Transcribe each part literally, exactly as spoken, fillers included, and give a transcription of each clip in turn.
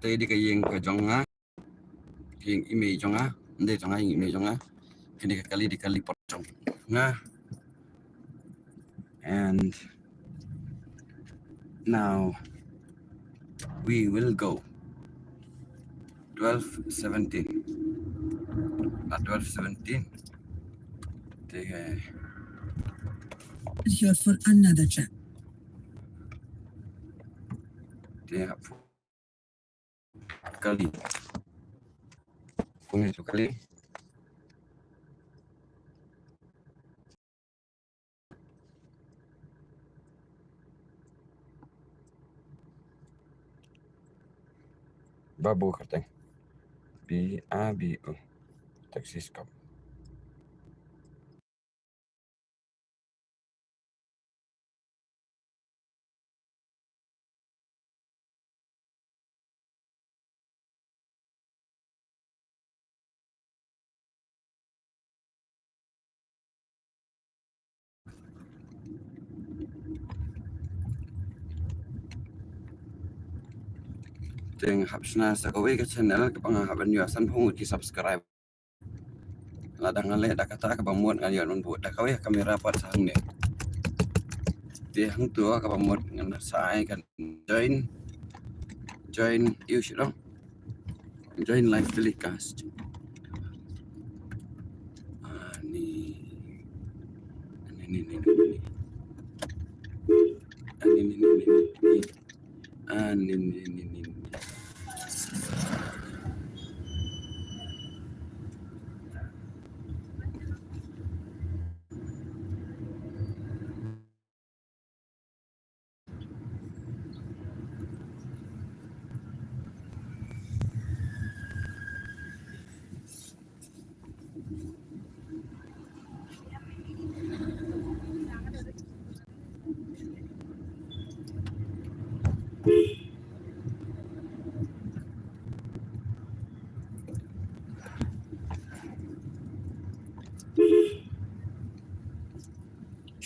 Te dei ka ïing ka jong nga. Ïing i mei jong nga. Ym dei jong nga, ïing i mei jong nga. Kane ka kali dei ka kali por jong nga. And now we will go. Twelve seventeen. At twelve seventeen. Te, Here for another trip. Te hap kali. Kuni tu kali. Babu kyrteng. B A B U. Taxi stop. Te nga hap shna sa kawei ka channel kaba nga hap ban ïoh sanphew ngut ki subscribe. Lada nga leh da kata kaba mut ngan ïoh ban bud da kawei ka kamera pat sa hangne. Te hangto kaba mut ngan sa ai kan join, join, ïoh shu dong. Join live telecast. Ani. Ani, ni, ni, ni, ni. Ani, ni, ni, ni, ni. Ani, ni, ni, ni, ni.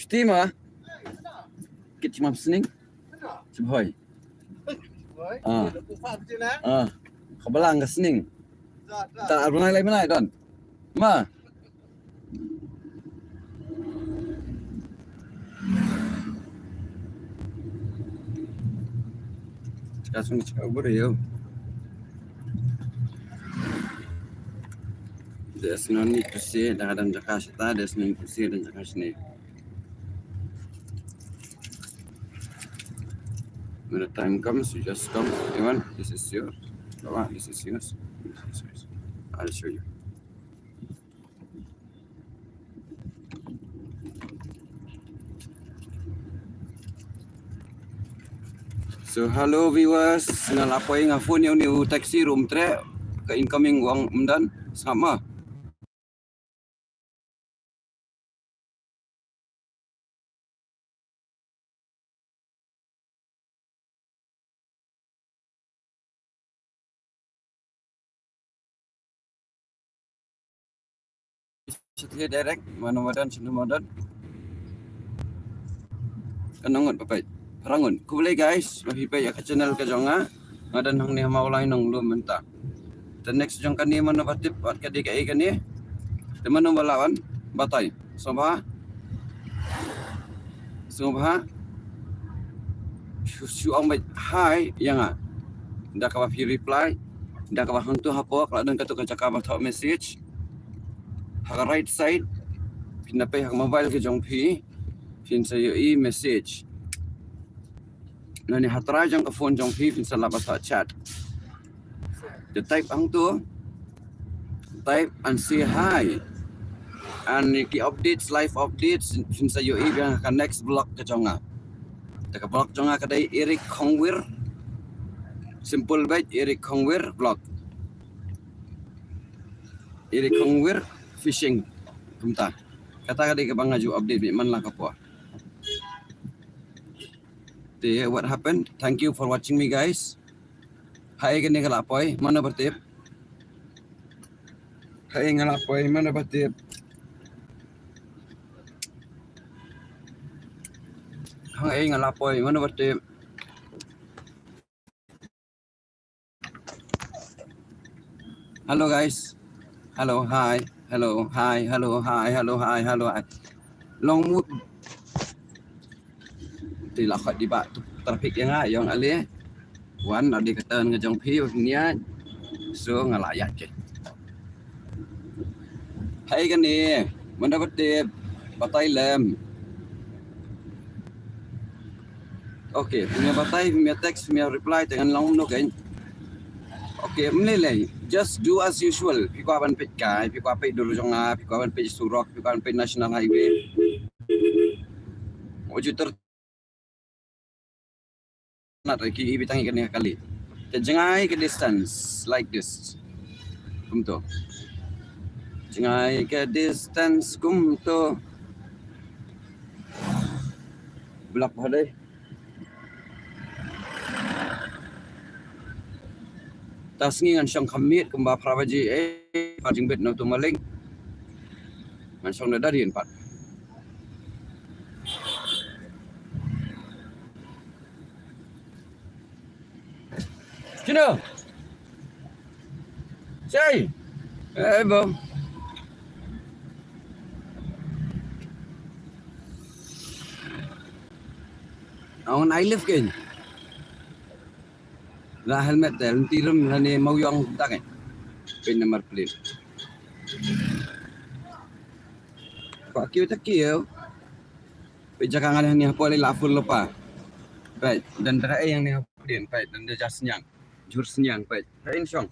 Stima. Kit chimam sning. Chim hoi. Ah. Ah. Khabalang ka sning. Ta ar bnai lai bnai don. Ma. Chika sung chika buri yo. There's no need to say, da kadam jaka shata, there's no need to say, da jaka shini. When the time comes, you just come. Everyone, this is yours. Baba, this is yours. This is yours. I'll show you. So, hello viewers, nga la poi nga phone ïa une u taxi room tre ka incoming wang mdan sama. Shatli direct, mano madan, shinu madan. Kanangut papai. Parangun. Khublei guys, ma phi peit ïa ka channel ka jong nga. Nga don hangne ha Mawlai Nonglum mynta. Te next jong kane mano ba tip wat ka dei kaei kane. Te mano ba lah ban batai. Sngewbha. Sngewbha. Shu, shu ong beit hi ïa nga. Da kaba phi reply. Da kaba hangtu hapoh la don katu ka jaka ba thoh message. Ha ka right side. Phin da peit ha ka mobile ka jong phi. Phin sa ïohi message. Nane ha trai jong ka phone jong phi phin sa lah ba thoh chat. Te type hangtu. Type and say hi. And ki updates, live updates, phin sa ïohi biang ha ka next vlog ka jong nga. Te ka vlog jong nga ka dei Eric Khongwir. Simple beit Eric Khongwir vlog. Eric Khongwir fishing. Kumta. Kata ka dei kaba nga ju update beit man la ka por. Te what happened? Thank you for watching me guys. Haei kane ka la poi, mano ba tip? Haei nga la poi, mano ba tip? Haei nga la poi, mano ba tip? Hello guys. Hello, hi. Hello, hi. Hello, hi. Hello, hi. Hello, hi. Long mut. Te la khot dei ba tu traffic ïa nga ïong ale. Wan la dei ka turn ka jong phi wan nia. So nga la ïaid ke. Hai kane, mynta ba tip, batai lem. Okay, phi ïa batai, phi ïa text, phi ïa reply, te ngan long noh kein. Okay, ym lei lei. Just do as usual. Phi kwah ban peit kai, phi kwah peit dur jong nga, phi kwah ban peit surok, phi kwah ban peit National Highway. Uju ter nat ki ibi tangi kane kali. Te jngai ka distance like this. Kumto. Jngai ka distance kumto. Blap hadai. Ta sngi ngan shong kham miet kumba phra baje, eh, phra jingbit na utu maling. Ngan shong da dadien pat. Shino? Shai? Eh, bo. Awan ai lift kein. La helmet te, lynti rem lane mawiong tak eh. Pin number plate. Kwah kiew ta kiew. Peit jaka nga hangne hapoh lei la full lypa. Peit, don trai hangne hapoh dien, peit, don da ja sniang. Jhur sniang, peit. Peit in shong.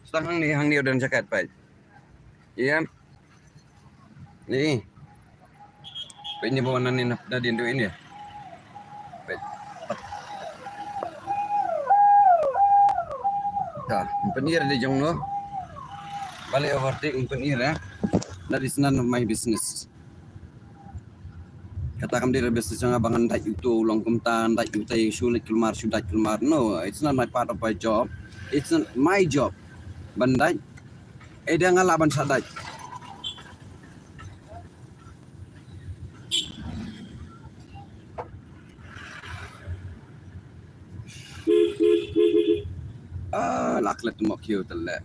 Stang hangne, hangne don jakat, peit. Ïa. Ni. Peit ni bawa nani nap nadien duh ini. Peit. Ta, ym pynïar dei jong no. Balei overtake ym pynïar eh. That is none of my business. Kata kam dei business jong nga ba ngan dait uto u long kumta, ngan dait utai, shu leit kulmar, shu dait kulmar. No, it's not my part of my job. It's not my job. Ban dait. Eda nga lah ban sa dait. Ah, la klet mo kiew tele.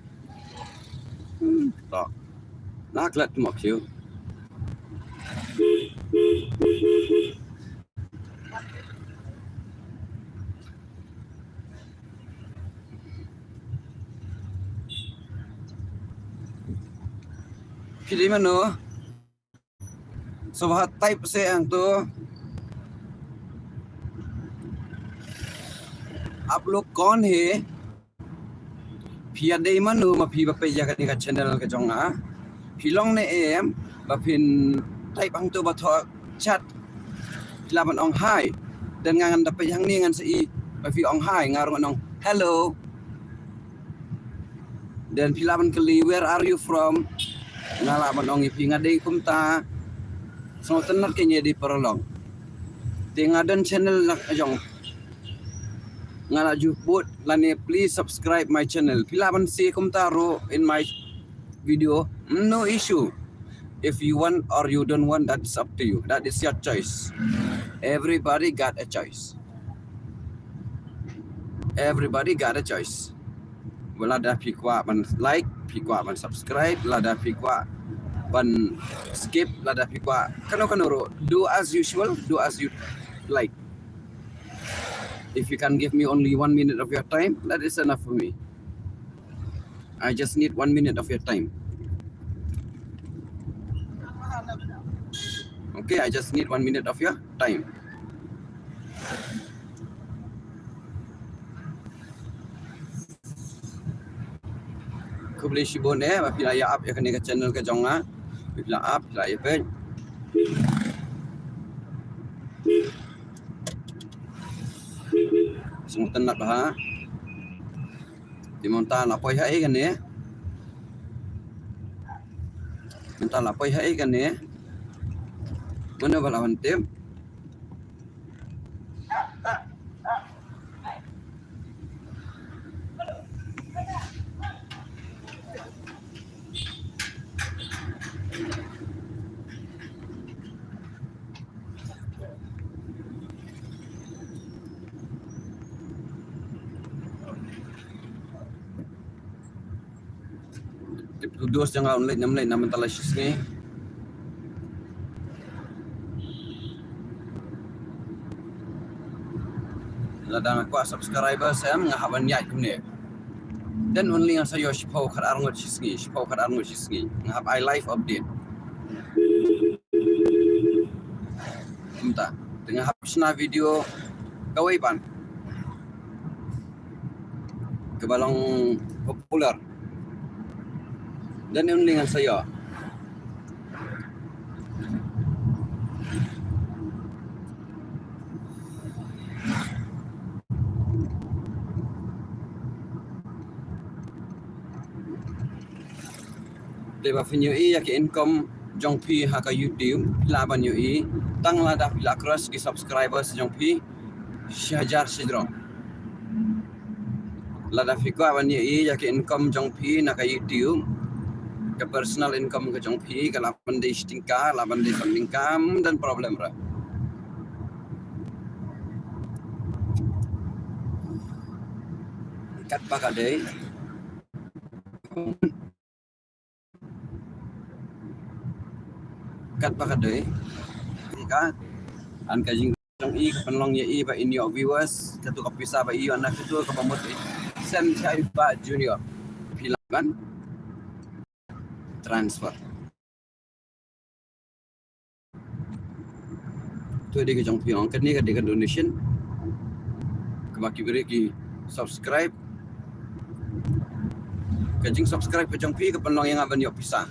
Hmm, to. La klet mo kiew. Phi dei mano? Sngewbha type seh hangto. आप लोग कौन है? Phi ïa dei mano ma phi ba peit ïa kane ka channel ka jong nga? Phi long ne em ba phin type hangto ba thoh chat? Phi lah ban ong hi. Then nga ngan da peit hangne ngan sa i ba phi ong hi, nga ruh ngan ong hello. Then phi lah ban kylli, where are you from? Nga lah ban ong ïa phi nga dei kumta. Sngewtynnat kein ïa dei paralok. Te nga don channel la ka jong. Nga la ju put lane please subscribe my channel. Phi lah ban share kumta ruh in my video. No issue. If you want or you don't want, that's up to you. That is your choice. Everybody got a choice. Everybody got a choice. Lada phi kwah ban like, phi kwah ban subscribe, lada phi kwah ban skip, lada phi kwah kano kano ruh. Do as usual, do as you like. If you can give me only one minute of your time, that is enough for me. I just need one minute of your time. Okay, I just need one minute of your time. Khublei shibun eh, ba phi la ïa ap ïa kane ka channel ka jong nga. Phi la ap, phi la ïa peit. Sngewtynnat bha. Te mynta la poi ha ei kane. Mynta la poi ha ei kane. Mano ba la wan tip. Dos jong nga un leit nam leit nam mynta la shisngi. Lada nga kwah subscribers em nga hap ban ïaid kumne. Then only nga sa ïoh shiphew khat arngut shisngi, shiphew khat arngut shisngi. Nga hap ai live update. Kumta. Te nga hap shna video kawei ban. Kaba long popular. Then only ngan sa ïoh. Te ba phin ïohi ïa ka income jong phi ha ka YouTube, phi lah ban ïohi, tang lada phi la cross ki subscribers jong phi shi hajar shijrong. Lada phi kwah ban ïohi ïa ka income jong phi na ka YouTube, ka personal income ka jong phi, ka lah ban dei shi tyngka, lah ban dei san tyngka, ym don problem ruh. Katba ka dei. Katba ka dei. Ka, an ka jing jong i, ka pynlong ïa i ba in ïoh viewers, katu ka pisa ba i ïoh na katu kaba mut i. Sen Chai Ba Junior. Phi lah ban transfer. Tu dei ka jong phi ong, kane ka dei ka donation. Kaba ki briew ki subscribe. Ka jing subscribe ka jong phi ka pynlong ïa nga ban ïoh pisa.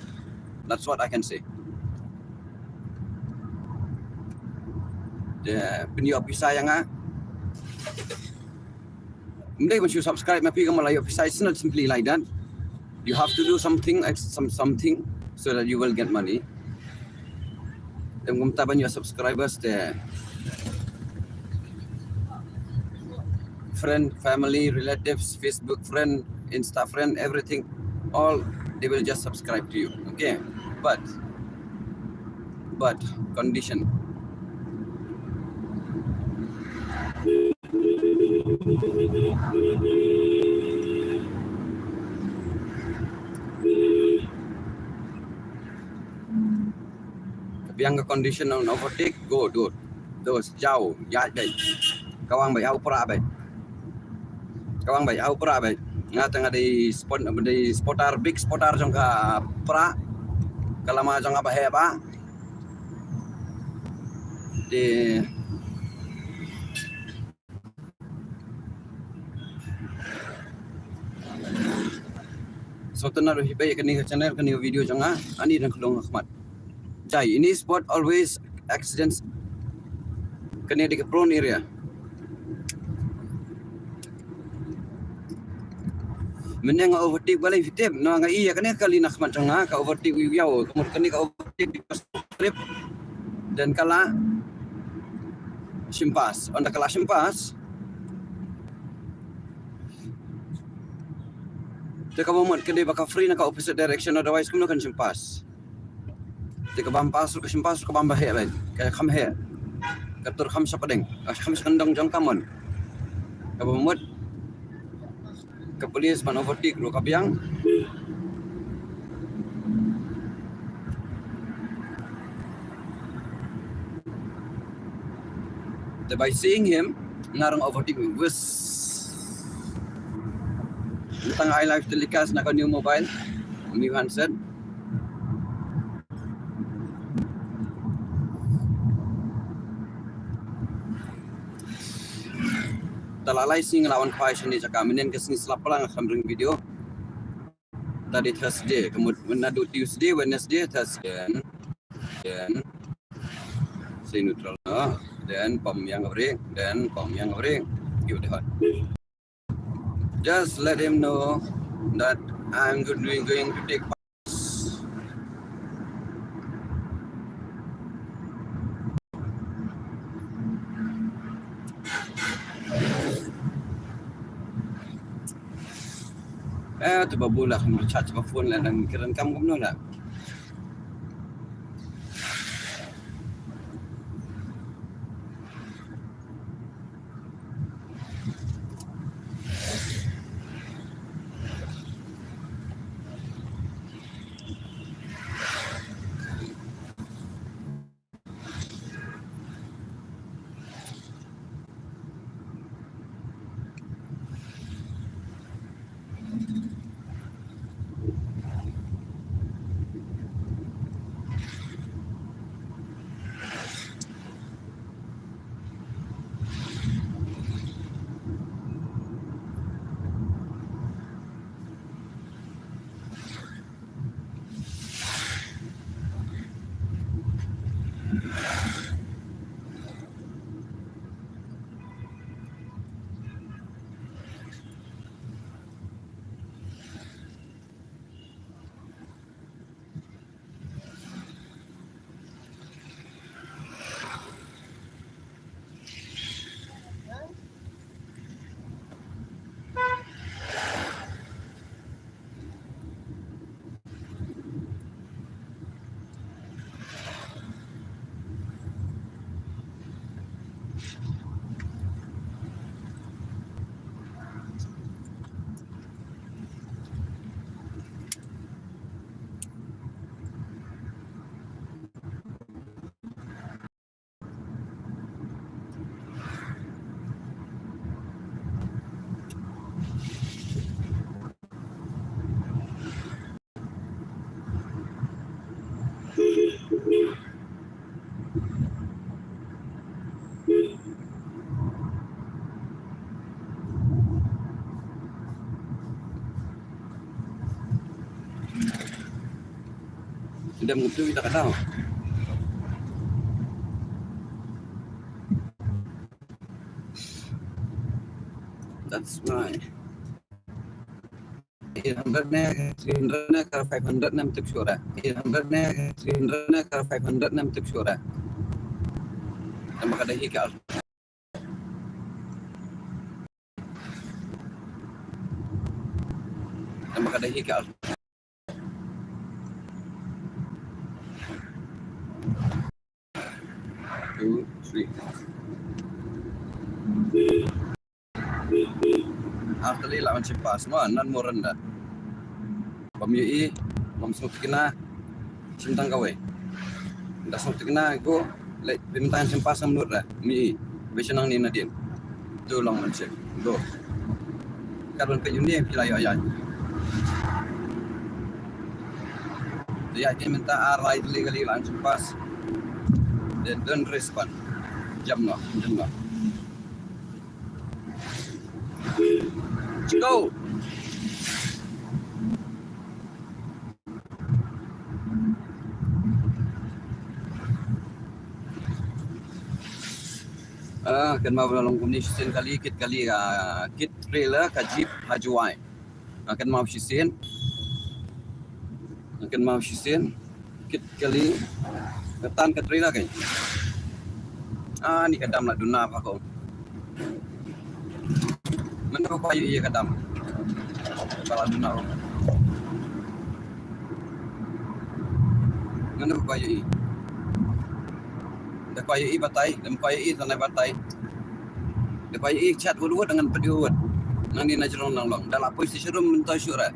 That's what I can say. Te pynïoh pisa ïa nga. Ym dei ban shu subscribe ma phi ka mut la ïoh pisa, it's not simply like that. You have to do something, ex-, some, something so that you will get money. Em kumta ban ïoh subscribers te friend, family, relatives, Facebook friend, Insta friend, everything, all they will just subscribe to you. Okay, but, but condition. Ka biang ka condition un overtake, go, duh. Duh, jaw, ïaid beit. Kawang beit, ha u pra beit. Kawang beit, ha u pra beit. Nga te nga dei spot-, dei spotter, big spotter jong ka pra. Ka lama jong nga ba heh ba. Te So, te naduh hi beit kane ka channel, kane ka video jong nga, ani dang khlong khmat. Jai, ini spot always accidents. Kane dei ka prone area. Mynne nga overtake balei phi tip, na nga ïa kane ka kali na khmat jong nga, ka overtake u ïaw, ka mut kane ka overtake trip. Then ka la shim pass. Ynda ka la shim pass, te kaba mut ka dei ba ka free na ka opposite direction, otherwise kumno kan shim pass. Te ka bam pass ruh ka shim pass ruh ka bam ba heh beit. Ka kham heh. Ka tur kham sha pdeng. Ka kham sha kyndong jong ka mon. Kaba mut ka police ban overtake ruh ka biang. Te by seeing him, nga rung overtake wis. Tang ai live telecast na ka new mobile, new handset. Te la lai sngi nga la wan khwai shane jaka, mynnin ka sngi slap palang nga khlem ring video. Te dei Thursday, ka mut naduh Tuesday, Wednesday, Thursday. Then, then, say neutral, no? Then pom ïa nga brake, then pom ïa nga brake. Give it a hot. Just let him know that I'm good, going to take pass. Eh, tu babu lah, kena charge ka phone lah, nang kira kam kumno lah. Dem ngup tu ita ka daw. That's why. Eight hundred ne, three hundred ne, ka five hundred ne, em tip shuh re. Eight hundred ne, three hundred ne, ka five hundred ne, em tip shuh re. Em ka dei hi ka. Em ka dei hi ka. Two, three. Ar tylli lah ban shim pass mo, nan mo rynda. Bym ïohi, bym sngewthikna, shim tang kawei. Da sngewthikna ko, leh, bym tang shim pass ngam nud re, bym ïohi. Bad sha nangne nadien. To long ban shim. Go. Kat ban peit ïa une phi la ïoh ïaid. To ïaid mynta ar lai tylli kali lah shim pass. Then don't respond. Jump noh, jump noh. Go. Ah, kynmaw ba long kumne shisien kali, kit kali, ah, kit trailer ka jeep ha Jowai. Ah, kynmaw shisien. Ah, kynmaw shisien. Kit kali. Ka tan ka trailer ka. Ah, ni ka dam la duna ba ko. Ngan da kwah ïohi ïa ka dam. Ba la duna. Ngan da kwah ïohi. Da kwah ïohi batai, da kwah ïohi sana batai. Da kwah ïohi chat wut wut ngan peit wut. Nang ni na jrong nang long. Da la poi sha showroom mynta shuh re.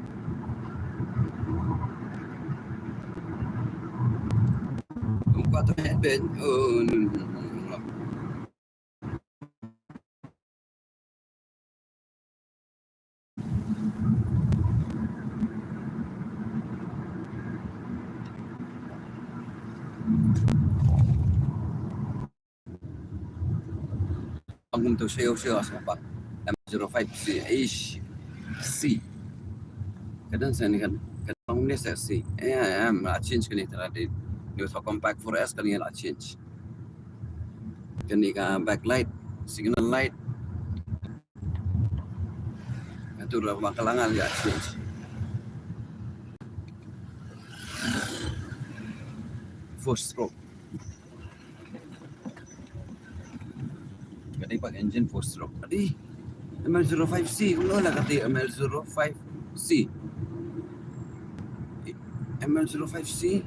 Ym kwah to peit. Oh, no, no, no, no. Ang kumtu sha ïew sha ïew sngewbha. M zero five C. Eish. C. Ka don sa ni kan. Ka don ne sa C. Eh, em, la change kane te la dei. Ni sa compact four S kane la change. Kane ka backlight, signal light. Atu la ba ka la ngan ïa change. Four stroke. Ka dei pat engine four stroke. Ka dei M L zero five C, kumno la ka dei M L zero five C. M L zero five C.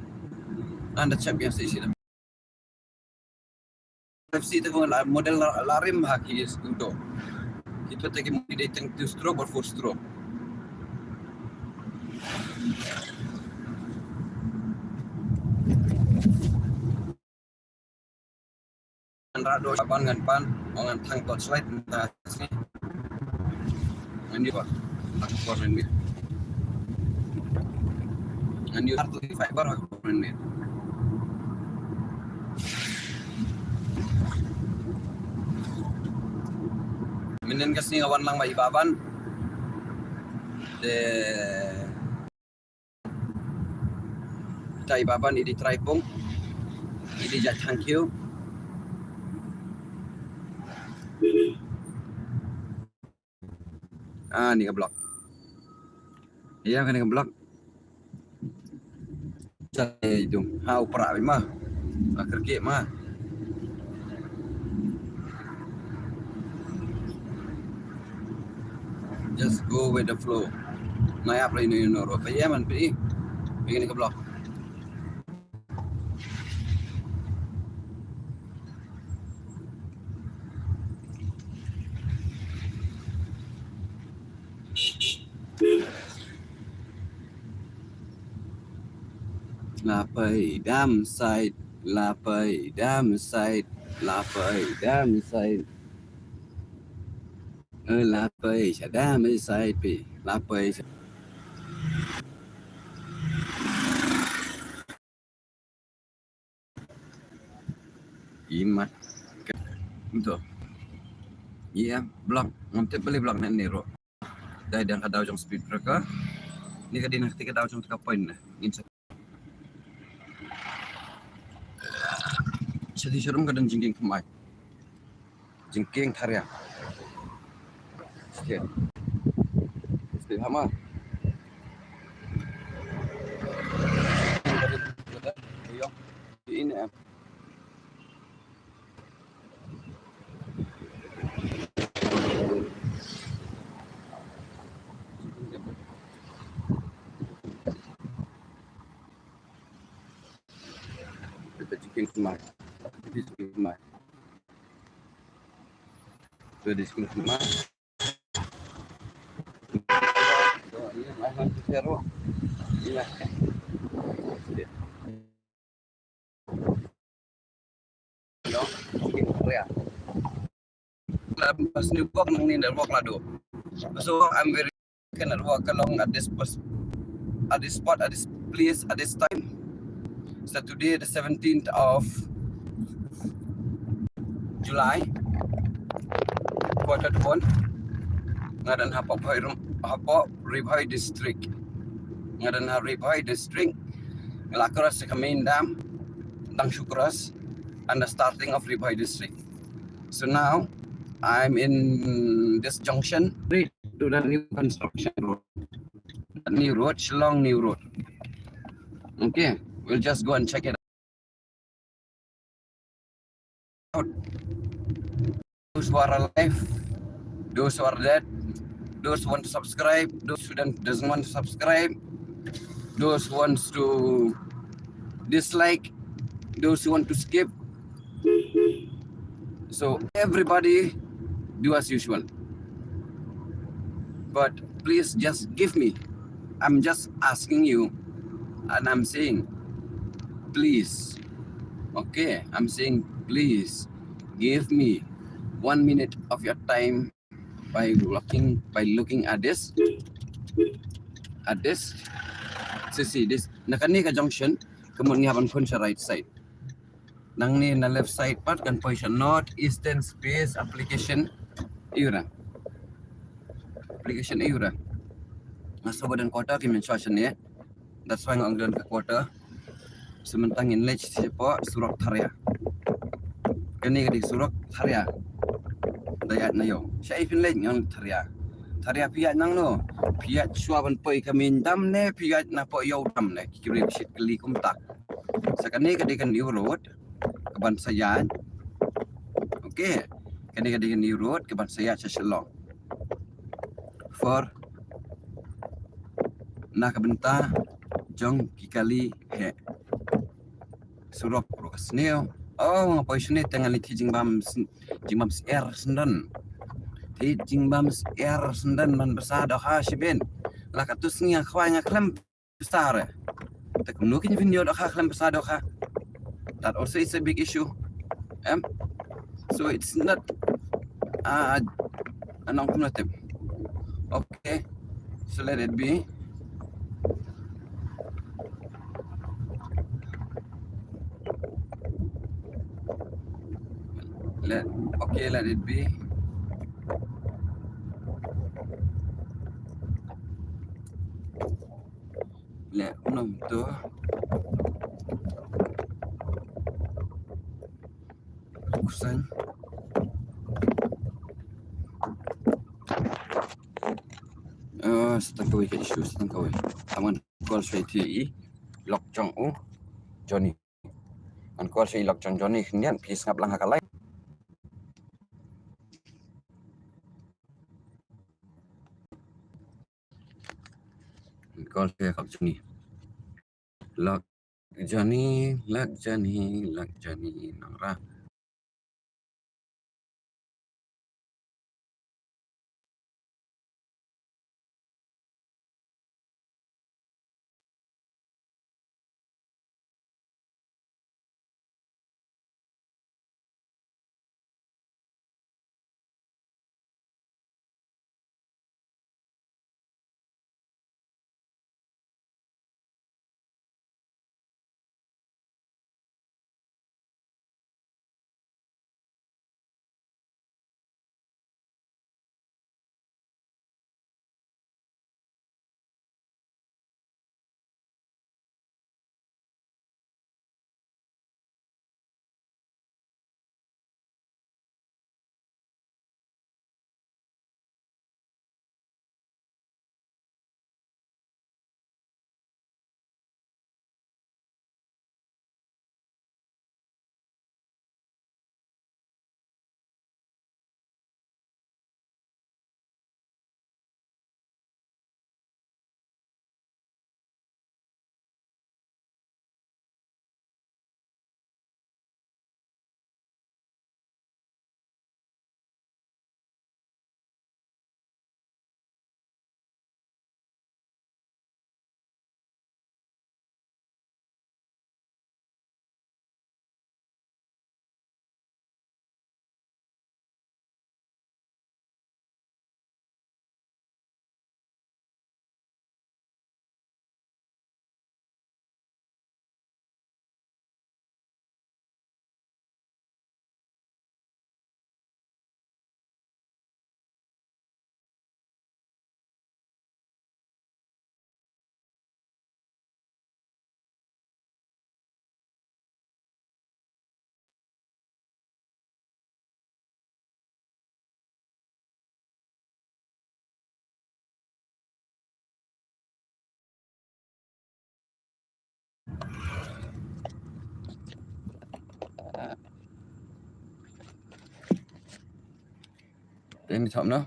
Anda check ïa sa isi. Five C te ko la model la, la rim ha ki scooter. Kita te ki mungkin dei tang two stroke or four stroke. Ngan rah doh shaban ngan pan, ngan thang torchlight mynta sini. Ngan ïoh ba. Ngan ïoh artu fiber ha ka por mynmiet. Mynnin ka sngi nga wan lang bad i Baban. Te Te i Baban i dei trai pung. I dei jait thank you. Ah, ni ka block. Ïa, kane ka block. Jai dung. Ha u pra ma. Ha kyrkieh ma. Just go with the flow. Nai ap lai no no ro. Phi ïa man phi. Phi kane ka block. La pei dam side, la pei dam side, la pei dam side. Eh, la pei sha dam side phi, la pei sha. Imat. Betul. Iya, block. Ngam tip beli block na ni ro. Dei dang ka daw jong speed breaker. Ni ka dei na ka daw jong ka point na. Ngin sa. Sha T Sharum ka don jingkieng thymmai. Jingkieng tharia. State. State hama. Ini em. Kita jingkieng thymmai. Kita jingkieng thymmai. Kita jingkieng thymmai. Hello, Korea. Lah, bas network nangne network la duk. So I'm very, ka network ka long at this pos-, at this spot, at this place, at this time. So today, the seventeenth of July, quarter one. Nga don hapoh Ri-, hapoh Ri Bhoi District. Nga don ha Ri Bhoi District. Nga la cross ka main dam, dang shu cross, and the starting of Ri Bhoi District. So now I'm in this junction. Reach to the new construction road. The new road, Shillong New Road. Okay, we'll just go and check it out. Those who are alive, those who are dead, those who want to subscribe, those who don't, doesn't want to subscribe, those who wants to dislike, those who want to skip. So everybody do as usual. But please just give me. I'm just asking you, and I'm saying, please. Okay, I'm saying, please give me one minute of your time by looking, by looking at this, at this. See, see this. Na kane ka junction, ka mut ngi hap ban khun sha right side. Nangne na left side pat kan poi sha North Eastern Space Application Area. Application Area. Nga sngew ba don quarter ki mynshuwa shane. That's why nga ong don ka quarter. Sa mynta ngin leit shapoh surok tharia. Kane ka dei surok tharia. Da ïaid na ïew. Shaei phin leit? Nga ong tharia. Tharia phi ïaid nangno? Phi ïaid shuwa ban poi ka main dam ne phi ïaid napoh ïew dam ne? Ki briew ki shait kylli kumta. Sa kane ka dei ka new road kaban sa ïaid. Okay. Kane ka dei ka new road kaban sa ïaid sha Shillong. For na ka bynta jong ki kali heh. Surok ruh ka sniew. Oh, nga poi shane te nga leit thied jingbam sn-, jingbam syiar syndon. Thied jingbam syiar syndon ban bsa dohkha shibit. La katto sngi nga khwai nga khlem bsa re. Te kumno kin phin ïoh dohkha khlem bsa dohkha? That also is a big issue. Em? So it's not, uh, a nongkumno tip. Okay. So let it be. Let, okay, let it be. Leh uno to. Kusan. Eh, sa tang kawei ka issue, sa tang kawei. Tang ngan call shuwa ïa i lok jong u Johnny. Ngan call shuwa i lok jong Johnny khyndiat, phi sngap lang ha ka line. Call shuwa ïa ka Johnny. Lok Johnny, lok Johnny, lok Johnny, nang ra. Te ni thap na.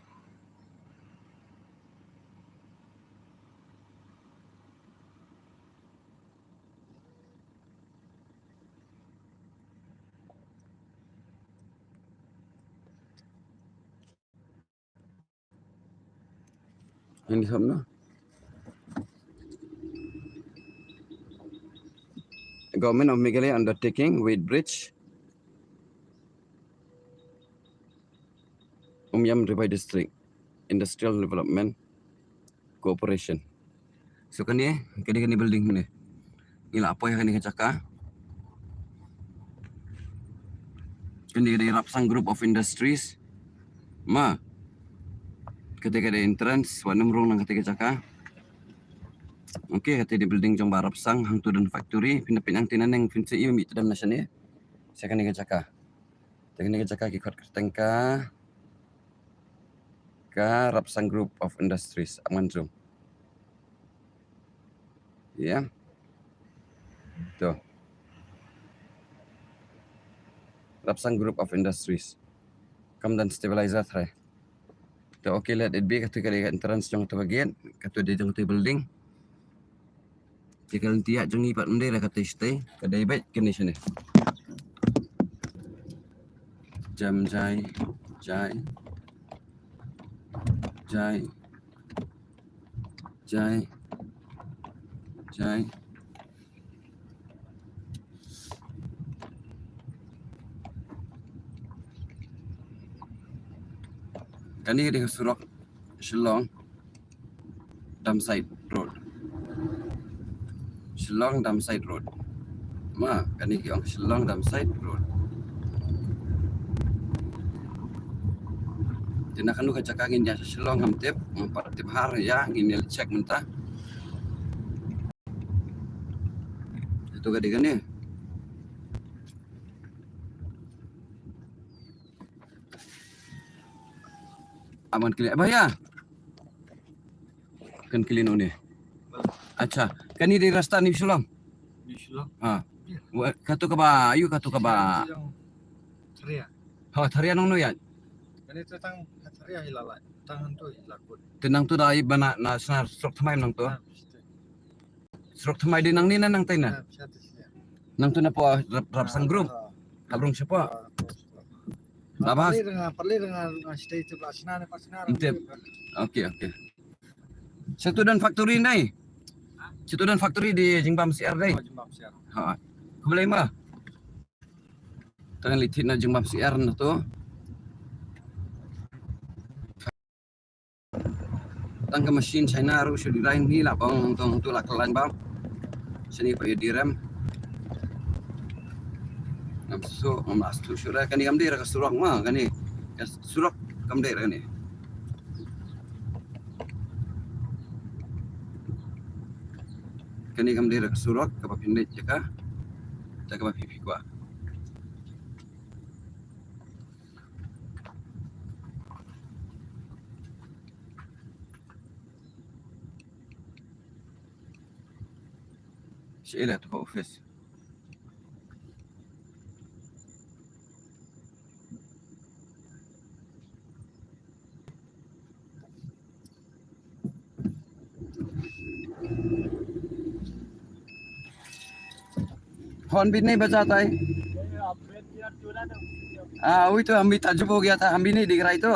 Ini thap na. Government of Meghalaya undertaking weighbridge. Umiam Ri Bhoi District Industrial Development Corporation. So kane, kane, kane building ne. Ngi la poi kane ka jaka. Kane ka dei Rapsang Group of Industries. Ma. Kate ka dei entrance, wat nym rung na kate ka jaka. Okay, kate ka dei building jong ba Rapsang, hangto don factory, phin da peit hangtei nangne, phin sa ïohi mih tdem na shane. Sa kane ka jaka. Te kane ka jaka ki khot kyrteng ka, ka Rapsang Group of Industries, ap ngan zoom. Ïa. To. Rapsang Group of Industries. Kam don stabilizer trai. To, okay, let it be, katu ka dei ka entrance jong katu ka gate, katu dei jong katu building. Te ka lynti ïa jong ngi pat ym dei la katu shatei, ka dei beit kane shane. Jam jai, jai, jai, jai, jai. Kane ka dei ka surok Shillong Damside Road. Shillong Damside Road. Ma, kane ki ong Shillong Damside Road. Te na kano ka jaka ngin ïa sha Shillong ngam tip, ngam pat tip har ïa, ngin ïa check mynta. Ito ka dei kane. Aman kali. Abah ya. Kan kali none. Acha. Kani dei rasta New Shillong. New Shillong. Ha. Wa, katu kaba, ayu katu kaba. Tharia. Ha, Tharia nong no ya. Kani tu tang Tharia hi la la. Tang tu hi la kut. Tenang tu dei bana na sna surok thymmai nang tu. Surok thymmai dei nangne na nangtai na. Nang tu na po Rap-, Rapsang Group. Habrung shapo. Labas. Pali dengan, pali dengan, ah, stay tu ba sna ne, ba sna. Ntip. Okay, okay. Satu dan factory nai. Satu dan factory di Jingbam C R dei. Oh, Jingbam C R. Ha. Khublei ma. Tang leit thied na Jingbam C R na tu. Tang ka machine China ruh shu dei rai ni la bang tong tu la ka line bam. Sini pa ïa direm. Ngam su, ngam la stu shu ra kani kam dei ra ka surok ma kani. Ka surok kam dei ra kani. Kani kam dei ra ka surok kaba phin leit jaka. Jaka ba phi phi kwah. Shi ila tu ka office. Hon bini baja tai. Ah, ui tu hambi ta jubo gya ta hambi ni digrai tu.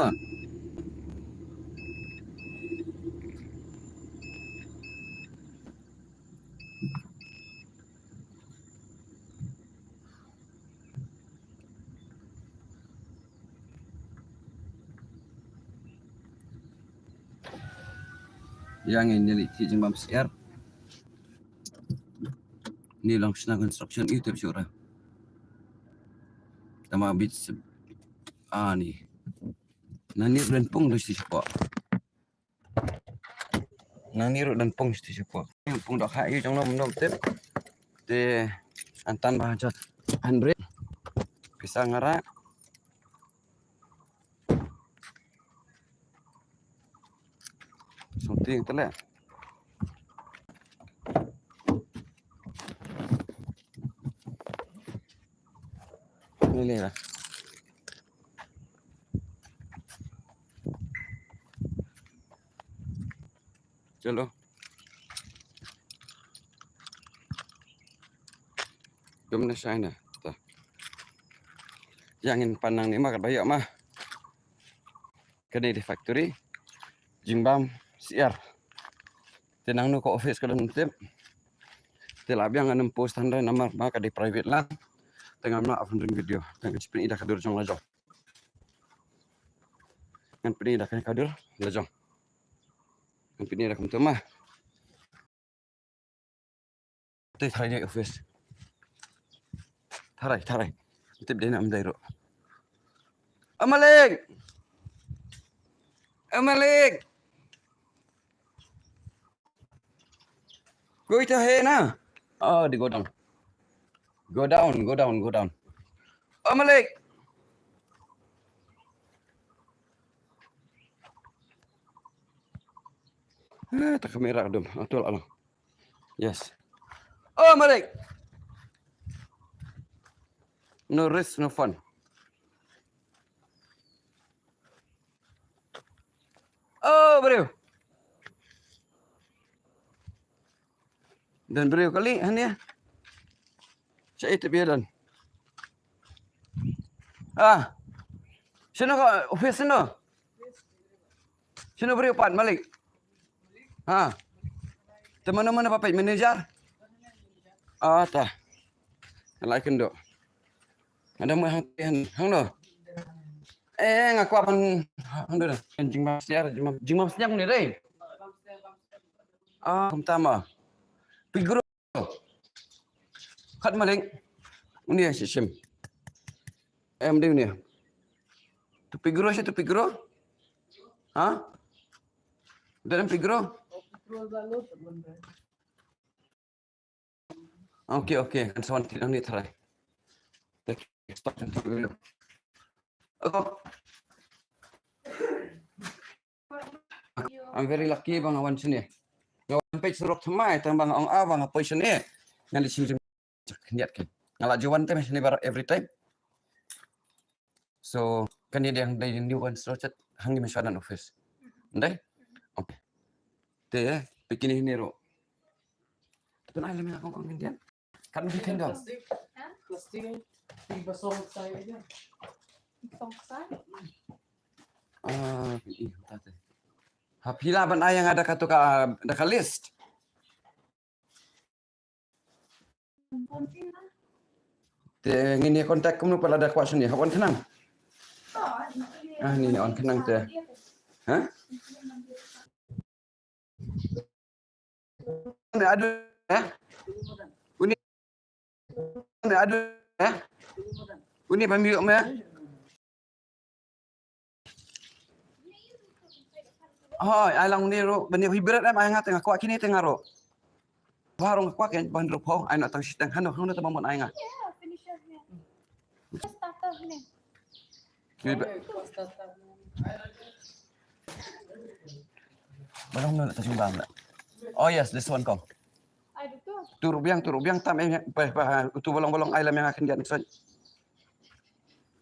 Ïa ngin ïa leit thied Jingbam C R. Ni long shna construction ïa u tep shura. Tama bit se-, ah, ni. Nani ren pung da shi shapoh. Nani ruh don pung siti shapoh. Pung dok ha ïa jong nom nom tip. Te antan ba jot hundred. Pisa ngara. Something tele. Ni le lah. Chalo. Dum na shai na. Ta. Ïa ngin pan nangne ma katba ïoh ma. Kane dei factory jingbam syiar. Te nangno ka office ka don tip. Te la biang ngan ym post hynrei namar ba ka dei private lang. Te ngam lah ban ring video. Te ngan sa pyni da ka dur jong la jong. Ngan pyni da ka dur la jong. Ngan pyni da kumta ma. Te tharai ne office. Tharai, tharai. Tip dei na ym dei ruh. A Malik. A Malik. Koi ta hai na. Oh, di go down. Go down, go down, go down. A Malik. Eh, ta kamera dum. Atul alang. Yes. Oh, Malik. No risk, no fun. Oh, briew. Don briew kali hangne. Sa ite pia don. Ah. Sino ka office sino? Sino briew pat Malik? Ha. Te mano mano papai manager? Ah, ta. Lai kendo. Ada mo hang hang hang no. Eh, nga kwah ban hang do. Jingmam syiar, jingmam, jingmam syiar ni dei. Ah, kumta ma. Pigro. Kat Malik. Uni ya shim. Em dei uni. Tu pigro shi tu pigro. Ha? Dalam pigro. Okay, okay. Kan sa wan ti nang ni try. Thank you. Stop and take a video. Okay. I'm very lucky ba nga wan shane. Nga wan peit surok thymmai tang ba nga ong ah ba nga poi shane. Ngan leit shim jingmam khyndiat kan. Nga la ju wan te shane baroh every time. So kane dei hang dei new construction hangne mynshwa na office. Ndai? Okay. Te peit kine hynne ruh. Te pynai lem ïa nga kong kong khyndiat. Kan phi khyndiat. Plastik. Plastik. Phi ba song sai aja. Song sai? Ah, ih, ta te. Ha phi lah ban ai ïa nga da kato ka, da ka list. Te ngin ïa contact kumno pat lada kwah shane, hap wan khnang. Ah, ni wan khnang te. Ha? Uni adu, eh? Uni, uni adu, eh? Uni pambiu me? Hoi, ai lang uni ruh, bani hibret em ai nga te nga kwah kine te nga ruh. Ba ruh nga kwah ken ban ruh pho, ai na tang shiteng hano hano te ba mon ai nga. Kine ba. Ba long no ta jingbam la. Oh yes, this one kong. Tu ruh biang, tu ruh biang tam em pa pa tu ba long ba long ai la me nga khyndiat ni son.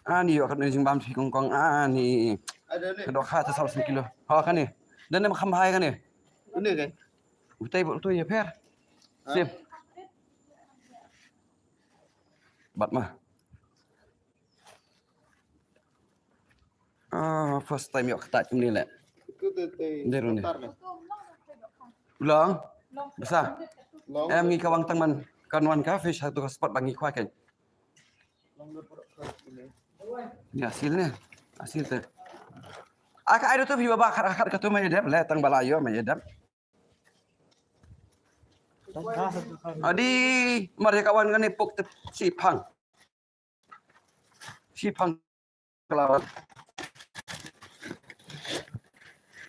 Ani ïoh kat ni jingbam phi kong kong ani. Ka dok ha ta saw sing kilo. Ha kane. Dan ne ma kham hai kane. Une ke? Utai bol tu ïa pher. Sim. Bat ma. Ah, first time ïoh kata kumne le. Ndai ruh ne. Long. Bsa. Em ngi ka wang tang man kan wan ka fish ha tu ka spot ba ngi kwah ken. Ni asil ne. Asil te. Aka ai tu phi ba khat khat ka tu ma ïa dep le tang ba la ïoh ma ïa dep. Adi mar ïa ka wan kane pok te shi phang. Shi phang ka la wan.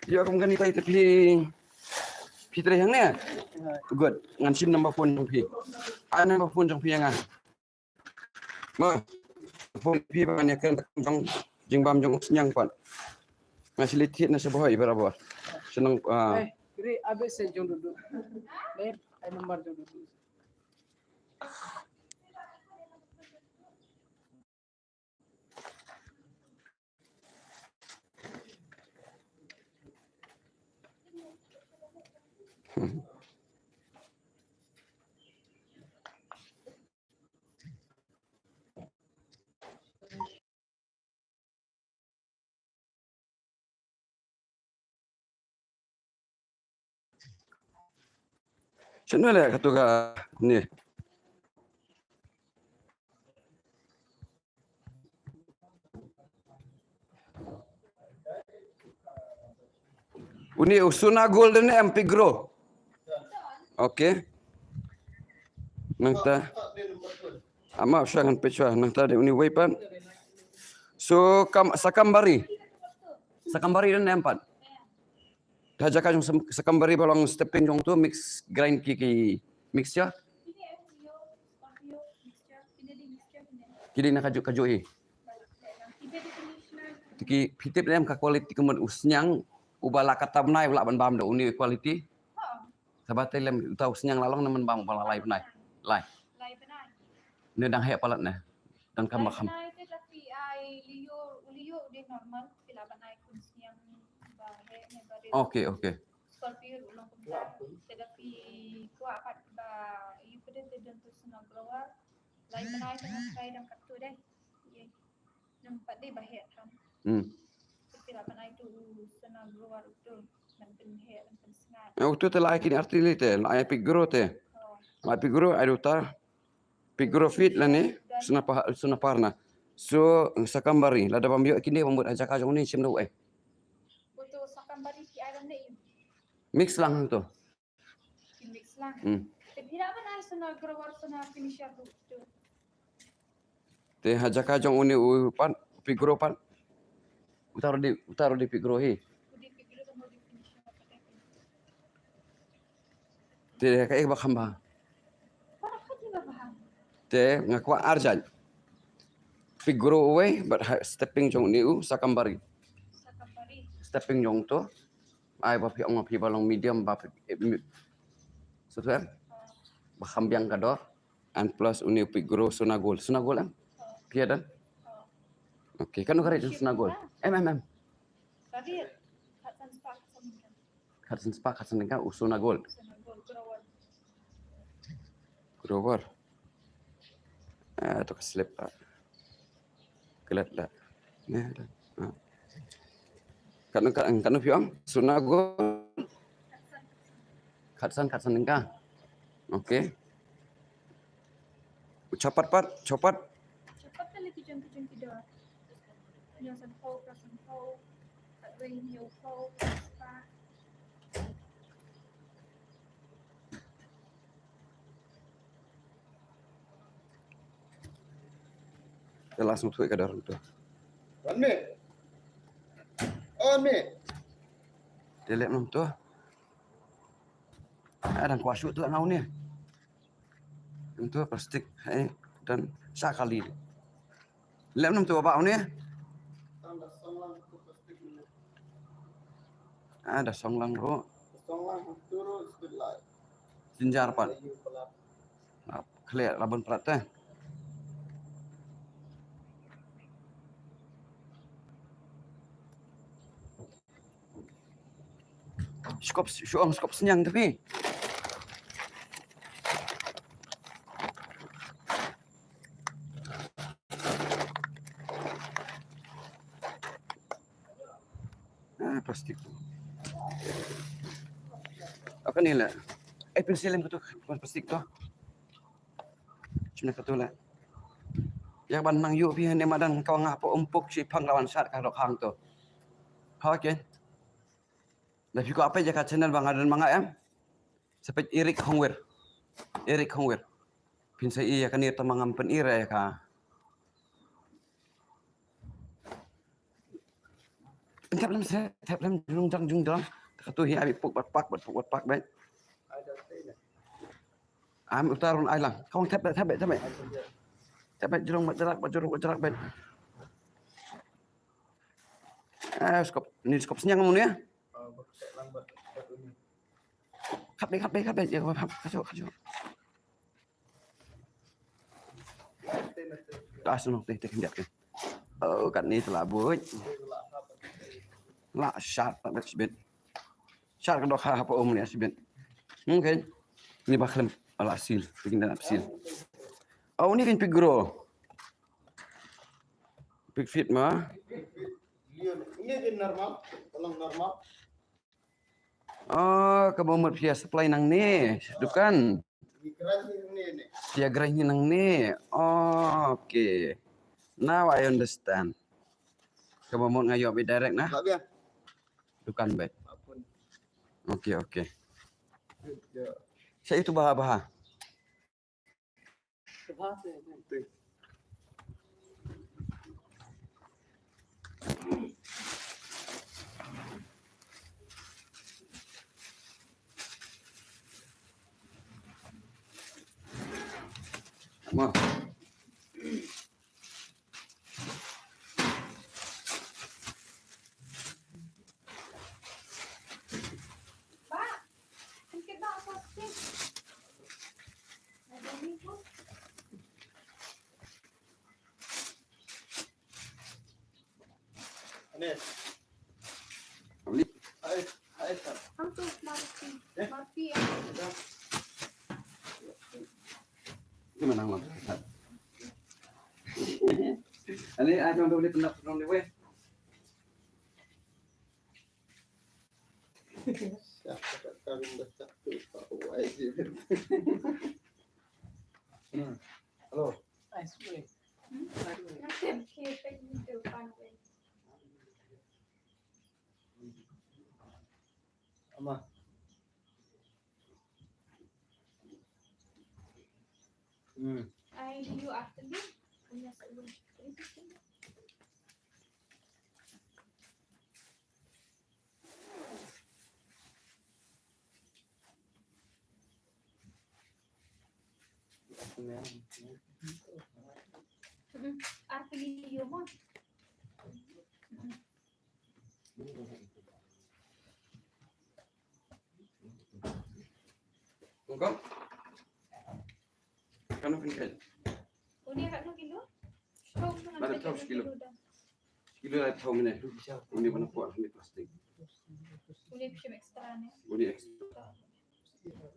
Ïa kum kane tai te phi phi trei hangne. Good. Ngan shim number phone jong phi. Ai number phone jong phi ïa nga. Ma, phone phi ba ngan ïa kren jong jingbam jong u Sniang pat. Nga shu leit thied na sha Bhoi barabor. Shu nang, ah. Eh, gri abe se jong dudu. Babe, ai number jong dudu. Shano leh katu ka ni. Uni u Suna Gold ne em Pigro. Okay. Nangta. Ama usah ngan pechwa nangta de uni wei pat. So kam Sakambari. Sakambari ne em pat. Te ha jaka jong Sakambari ba long stepping jong tu mix grind ki ki mixture. Ki dei na kaju kaju hi. Te ki phi tip ne em ka quality kumno u sniang uba la kata bnai u lah ban bam da uni quality. Saba te lem uta u sniang la long ne man bam uba la lai bnai. Lai. Ne dang heh palat ne. Dang kam ba kam. Okay, okay. Hmm. Eh, utu te la ai kini arti li te, la ai Pigro te. La ai Pigro ai duta. Pigro feed lane Suna pa-, Suna Parna. So Sakambari lada bam ïoh kine bam bud ha jaka jong ni shim do eh. Mix lang tu. Hmm. Te ha jaka jong uni u pat Pigro pat. Utar di, utar di Pigro hi. Te ka ek ba kham ba. Te nga kwah arjan. Pigro uwei bad ha stepping jong uni u Sakambari. Stepping jong tu. Ai ba phi ong phi ba long medium ba phi, eh, mi-, so tu em. Ba kham biang ka dor. And plus uni u Pigro Suna Gold. Suna Gold em? Phi ïa don? Okay, kan u ka rate Suna Gold. Em, em, em. Khatsan spah khatsan tyngka u Suna Gold. Grower. Ah, to ka slip ah. Kelet la. Ne da. Ah. Katno, katno phi ong? Suna Gold. Khatsan, khatsan tyngka. Okay. U chapat pat, chapat. Chapat ka la ki jong ki jong ki dor. Hynñiew sanphew, phra sanphew, khatwei hynñiewphew, spah. Te la sngewthuh ka dor tu. Wan mih. Wan mih. Te leh mynta. Ah, dang kwah shu tu nga uni. Mynta plastik, eh, dang sha kali. Leh mynta ba uni. Ah, da song lang ruh. Jinjar pat. Ah, khleh la bun plat te. Skop, shu ong skop sniang te phi. Ah, plastik. Aka ni la. Eh, pensil em katu, plastik tu. Shim na katu la. Ïa ban nang ïuh phi ne madan ka nga hapoh umpuk shi phang lawan shat ka dok hang tu. Okay. Da phi kwah peit ïa ka channel ba nga don ma nga em. Sa peit Eric Hongwir. Eric Hongwir. Phin sa ïa kane tang ma ngam pynïa ïa ka. Thep lem se, thep lem jung jang jung jang. Katu hi abi puk bat pak, bat puk bat pak bet. Am utar un ai lang. Kawang thep bet, thep bet, thep bet. Thep bet jrong bat jerak, bat jrong bat jerak bet. Eh, skop, ni skop sniang mun ya. Khat bet, khat bet, khat bet. Ya, khat, khat, khat. Dah sunu teh teh kenjap teh. Oh, kat ni telah buat. Lah shat tak bet sibit. Shat kedok ha apa um ni sibit. Hmm, kan? Ni ba khlem ala seal, bikin dan seal. Oh, ni kan pigro. Pig feet ma. Ini kan normal, kalau normal. Oh, kaba mut phi supply nangne, dukan. Phi grind nangne. Oh, okay. Now I understand. Kaba mut nga ïoh beit direct na. Dukan beit. Okay, okay. Sa itu baha baha. Ane. Abli. Hai, hai, sir. Hang tu, Marpi. Eh? Marpi, ya. Di mana, Mak? Ane, ah, jangan boleh pendak, pendak ni, weh. Siapa tak tahu dah tak tahu, tak tahu, weh, sih. Hmm. Halo. Ice cream. Hmm? Ice cream. Ama. Hmm. I do you after me. Punya sebelum. Hmm. After me, you want. Engkau? Kano pynkheiñ? Uni katno kilo? Lada phew kilo. Kilo lada phew mine. Uni bana kuat uni plastik. Uni pishim extra ne. Uni extra.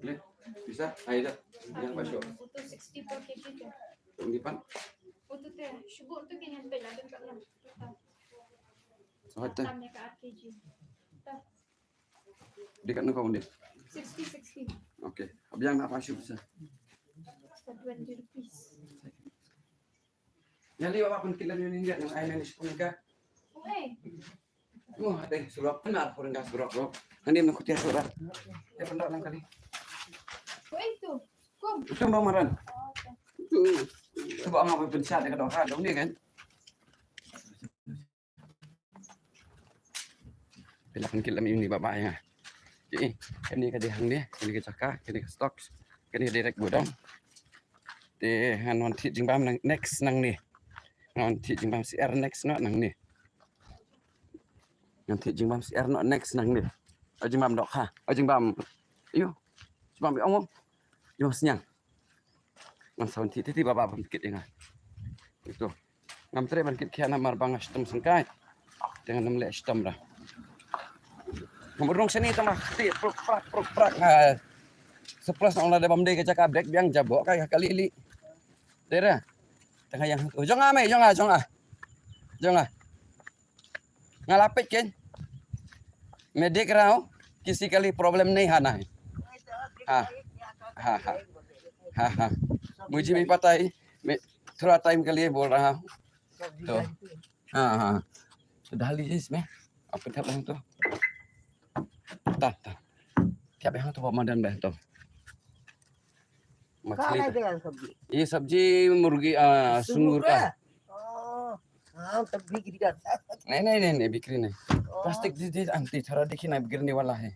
Leh, bisa? Ai da. Yang ba shuh. Utu sixty per kg tu. Uni pan? Utu te, shubu utu ke nyampe laban ka lang. Sawat te. Tam ne ka ar kg. Ta. Di katno ka uni? Sixty, sixty. Okay. Abiang na ba shuh bisa? Sa twenty rupees. Ïa li ba pynkit lem ïa uni ïa nang ai mane shiphew tyngka. Oi. Mo hate surok pynah shiphew tyngka surok ro. Hangne nang khutia surok. Ïa pyndoh nang kali. Oi tu. Kum. Itu ba maran. Oh, okay. Itu. Itu ba nga ba pynshad ïa ka dohkha dong ni kan. Phi la pynkit lem ïa uni ba ba ïa nga. Ki, kane ka dei hangne, kane ka jaka, kane ka stocks, kane ka dei rack godown. Te ngan wan thied jingbam nang, next nangne. Ngan wan thied jingbam syiar next noh nangne. Ngan thied jingbam syiar noh next nangne. Ïa jingbam dohkha, ïa jingbam. Ïo. Jingbam ïa ong. Jingbam sniang. Ngan sa wan thied te te ba ba pynkit ïa nga. Ito. Ngam treh ban kit khia namar ba nga shitom sngewsih. Te ngam leh shitom ra. Ngam rung sini tang ba kti pruk prak pruk prak nga. Surplus na ong lada bam dei ka jaka bek biang jabo ka ka lili. Te ra. Tang ïa jong nga mei jong nga jong nga. Jong nga. Nga la peit kein. Medic rau kisi kali problem nei hana. Ha. Ha ha. Ha ha. Mujhe bhi pata hai. Main thoda time ke liye bol raha hu. To. Ha ha. Dali isme. Aap thap to. Ta ta. Thap yahan to, madan beh to. Machli. ये सब्जी मुर्गी, आ, सुंगूर का। नहीं, नहीं, नहीं, नहीं, बिक्री नहीं। प्लास्टिक दे दे आंटी, थोड़ा देखिए ना, गिरने वाला है।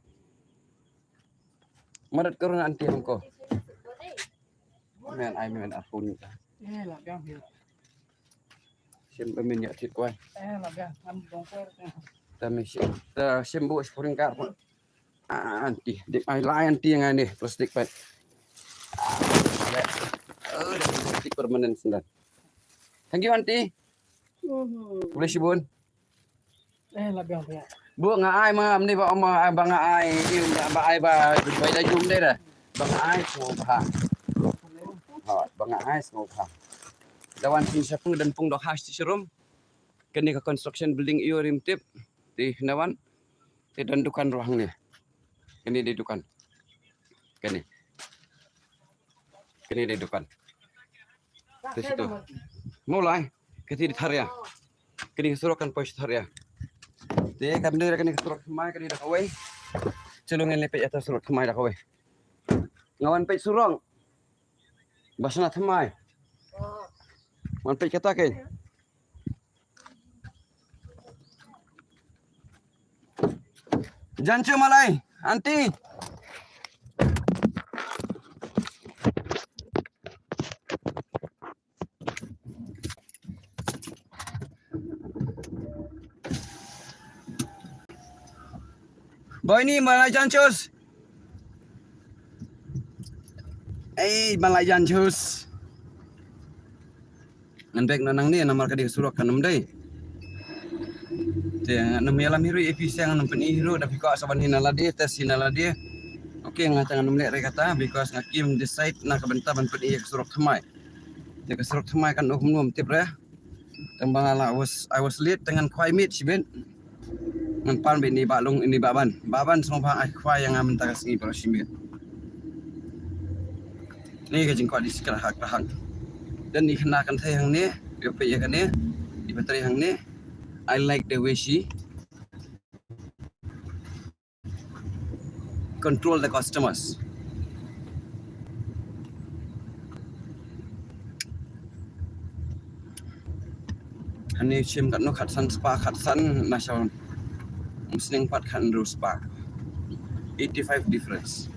मदद करो ना आंटी हमको। Myn ai myn ar pun. Shim ba myn ïa thied kwai. Ta myn shim, ta shim bu shpuring kar pun. Ah, aunty, dip ai lai aunty nga ni plastik pat. Oh, plastik permanent sendal. Thank you aunty. Boleh shibun. Eh, la biang biang. Bu nga ai ma, mni ba ma, ba nga ai, iu ba, ba ai ba, ba da jum de da. Ba nga ai sngewbha. Ha, ba nga ai sngewbha. Da wan sing shapu dan pung dok hash ti sharum. Kani ka construction building iu rim tip. Ti na wan. Ti dan dukan ruh hangne. Kani di dukan. Kani. Kani di dukan. Ti situ. Mulai. Kati di tharia. Kani surok kan poi tharia. Ti kan dei kani surok mai kani da kawai. Chalo ngin lipit ata surok mai da kawai. Ngawan peit surok. Basna thamai. Wan peit kata ke. Janchu malai, aunty. Boy ni malai janchus. Eh, malai janchus. Ngan bek na nang ni namar ka di surok kan nam dei. Te nam yalam hiru A P C ngan nam peni hiru da piko asaban hina ladi tes hina ladi. Okay, nga tang nam lek re kata because nga kim decide na ka benta ban peni ka surok thamai. Te ka surok thamai kan uk mnum tip re. Tang ba nga la I was, I was late tang ngan khwai mit shibit. Ngan pan bit ni ba lung ni ba ban. Ba ban song ba ai khwai yang amen ta ka sngi ba shibit. Ni ka jingkwah di sikra hak hak. Dan ni kena kan thai hang ni, yo pe ya kan ni, di battery hang ni. I like the way she control the customers. Hani shim kat no kat san spa kat san na shaw. Musning pat kat ro spa. Eighty-five difference.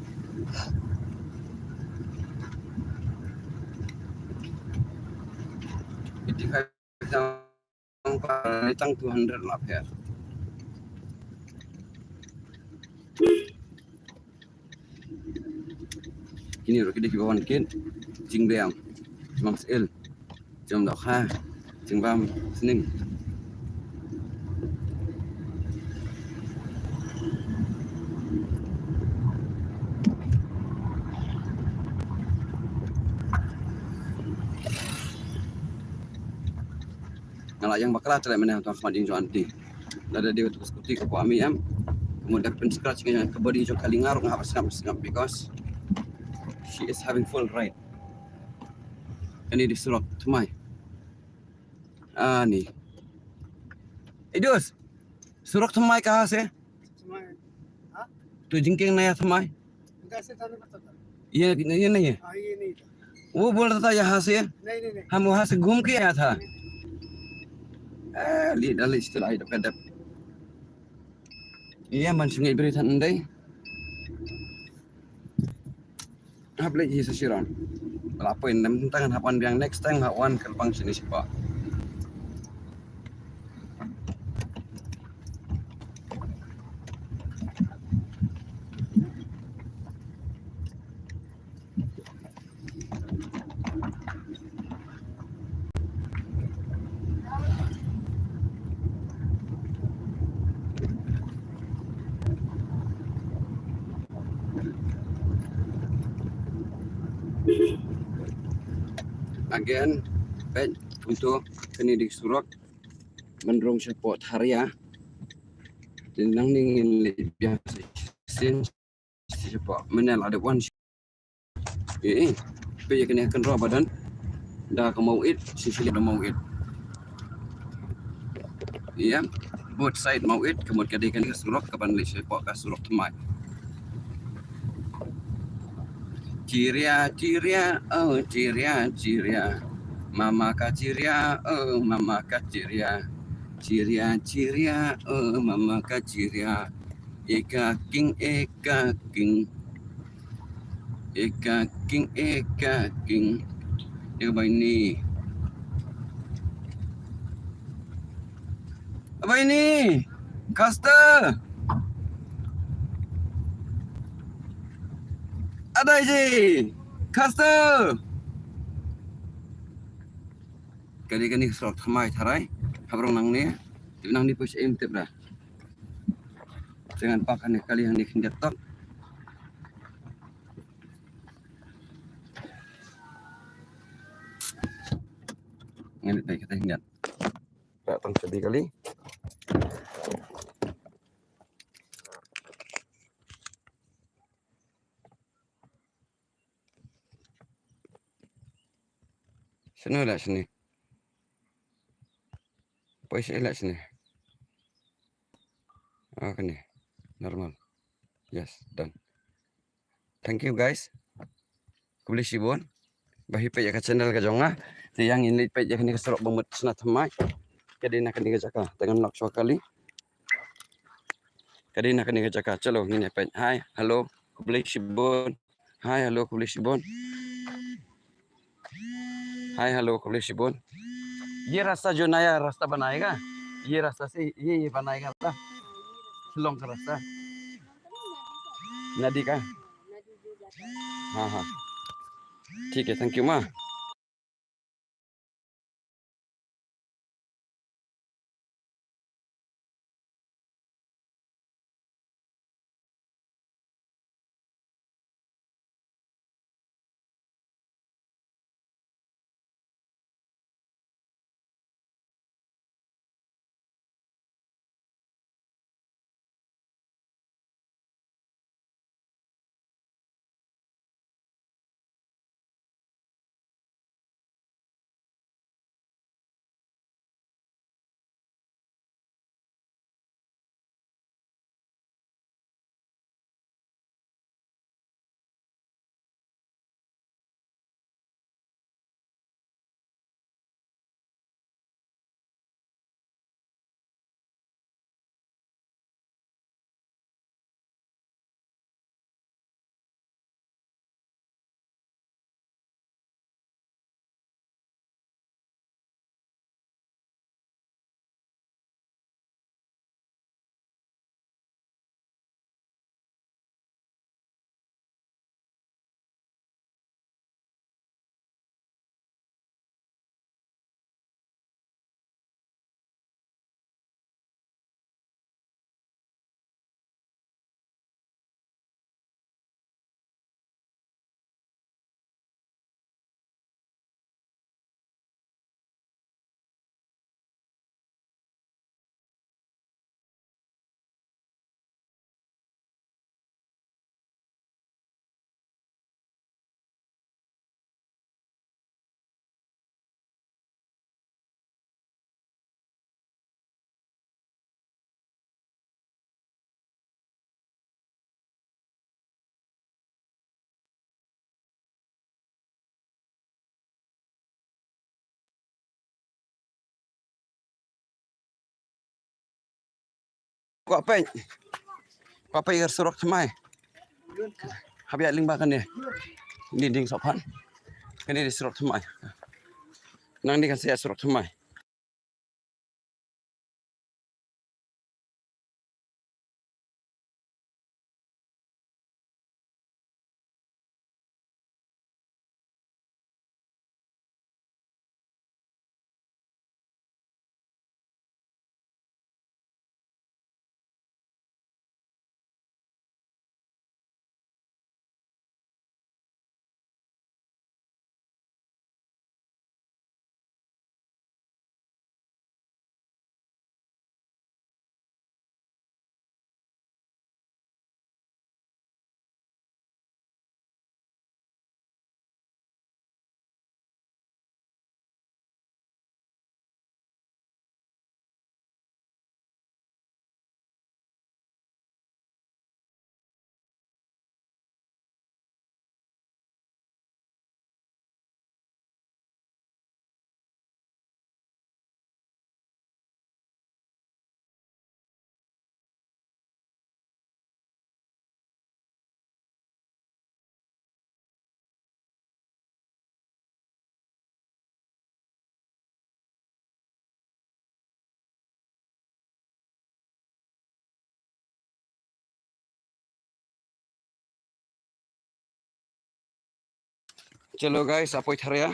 Eighty-five tang, tang two hundred lap ya. Kini ro kidi kiba wan kin. Jing biang. Mam sil. Jom dok ha. Jing bam sning. Nga la ïeng bakla te leh mynne ha khmat ïing jong aunty. Lada dei tu ka scooty ka kwah mih em. Ka mut da ka pyn scratch ka body jong ka lyngkar ruh nga hap sngap sngap because she is having full ride. Kane dei surok thymmai. Ani. Idus. Surok thymmai ka ha se? Thymmai. Ha? Tu jingkieng na ïa thymmai. Ka se tane mata ta. Ye, ye nahi. Ah, ye nahi. Wo bol ta ïa ha se? Nahi, nahi, nahi. Ham wo ha se ghum ke aaya tha. Eh, li da li stu lai da ka dep. Ye man sungi bri than ndai. Hap leit hi sa shi round. La poi nem tang hap wan biang next time hap wan kyrpang shini shipa. Again, peit, kumto, kane dei surok ban rung shapoh Tharia. Te nangne ngin leit biang shisien. Shapoh mynne la dep wan. Eh, eh. Peit ïa kane ka kynroh ba don. Da ka mawit, shisha da mawit. Ïa, both side mawit, ka mut ka dei kane ka surok kaban leit shapoh ka surok thymmai. Chiria, chiria, oh, chiria, chiria. Mama ka chiria, oh, mama ka chiria. Chiria, chiria, oh, mama ka chiria. Eka king, eka king. Eka king, eka king. Eka bai ni. Bai ni. Custer. Adai ji. Custer. Kane kane surok thymmai tharai. Habrong nangne. Nang ni poi sha im tip ra. Te ngan park hangne kali hangne khyndiat tok. Ngan leit peit kata khyndiat. Ka tang shabi kali. Shano la shane? Poi sha la shane. Ah, kane. Normal. Yes, done. Thank you guys. Khublei shibun ba phi peit ïa ka channel ka jong nga. Te ïa ngin leit peit ïa kane ka surok ba mut shna thymmai. Ka dei na kane ka jaka. Te ngan lok shuwa kali. Ka dei na kane ka jaka. Chalo ngin ïa peit. Hi, hello. Khublei shibun. Hi, hello. Khublei shibun. Hi, hello. Khublei shibun. ये रास्ता जो नया रास्ता बनाएगा, ये रास्ता से ये, ये बनाएगा ना, शिलोंग का रास्ता, नदी का। हाँ, हाँ, ठीक है, thank you, माँ। Kwah peit. Kwah peit ka surok thymmai. Hap ïaid lyngba kane. Ni ding sohphan. Kane dei surok thymmai. Nang ni kan sa ïa surok thymmai. Chalo guys, sa poi tharai.